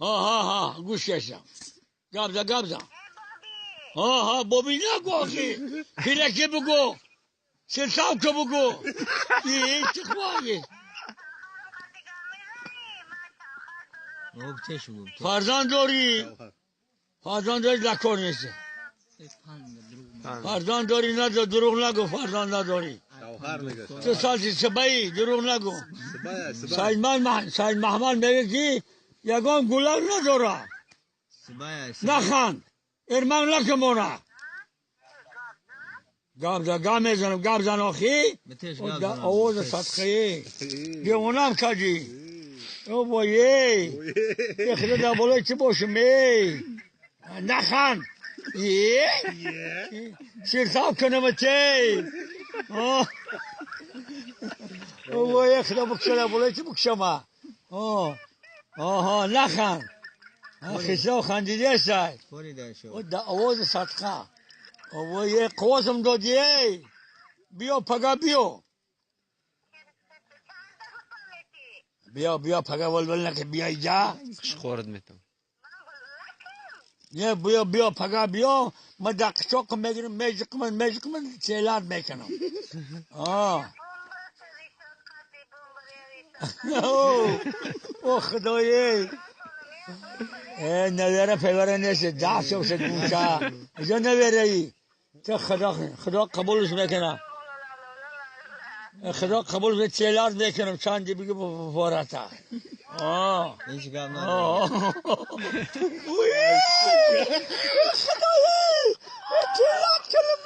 ها ها ها گوش کشم. گبزا گبزا. ها ها بابی نگو آخی. پیلکه بگو. سلساو که بگو. یه چه خواهی. فرزند داری. فرزند داری لکار نیست. فرزند داری نداری دروغ نگو فرزند نداری. تو سالسی سبایی دروغ نگو. سید محمد میگه که یگان گلاب نداره. نخند. ارمان نکن. گاب گاب میزنم گاب زن آخی. آواز صدقه. دیوانم کردی. او بایه. یه خدا در بالای چی باشم ای. نخند. یه. سیرتاب کنم تی. او بایه خدا بکشه در بالای چی بکشم. آها نخند. خسرو خندیده است. آواز صدقه. او یه قواسم دادی ای. بیا پگا بیا. بیا بیا پگا ولول نکه بیا اینجا. خورد میتم. نه بیا بیا پگا بیا. من دقیقا میگیرم میجکم میجکم چیلات میکنم. آه. او خدایی. نویره پیوره نیست ده شد بوچا. اینجا نویره ای. چه خدا خدا قبولش میکنه. خدا قبول به چیلات میکنم چند بگی فوراتا. آه. هیچ گام نداره. خدایی چیلات کنم.